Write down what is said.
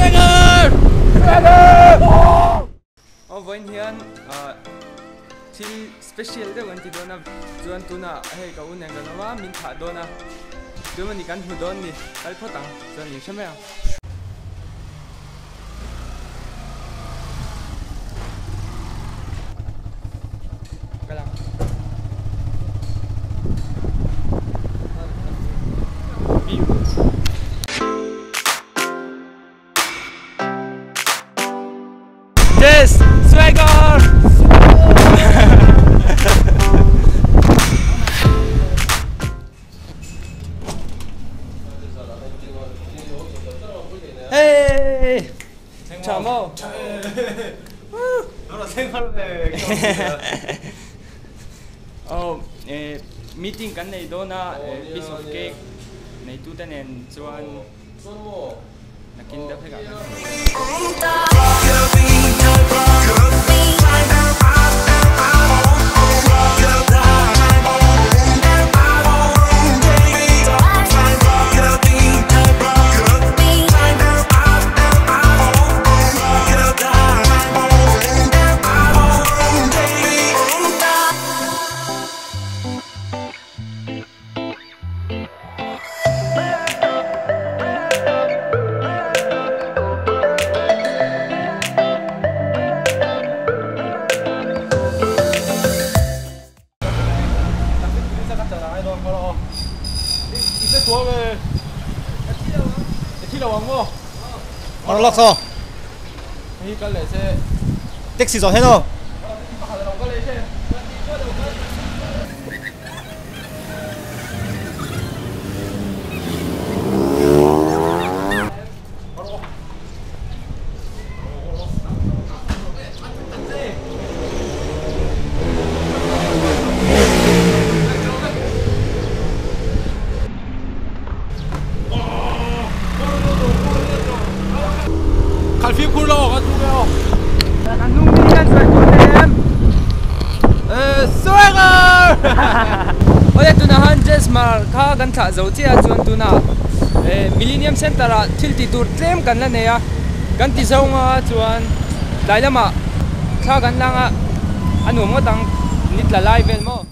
Swagger! Swagger! Aw vawiin hian thil special deuh kan ti dawn a, chuan tunah hei ka u nen kan awm a, min thlah dawn a, chuan kan hmu dawn ni, kal phawt ang chuan min hre mai ang. Yes, swagger! Hey! Chào mo. Oh, eh, meeting kan nei dawn a, piece of cake nei tu te nen chuan nakin deuh hlek ah kan Taxi zawh hian aw. Awle tunah han Jazz Mar kha kan thlah zo chiah a chuan tunah Millennium Centre ah thil tih tur tlem kan la nei a, kan ti zo nga chuan tlai lamah thla kan lang a, a nuam ngawt ang ni tla lai vel maw.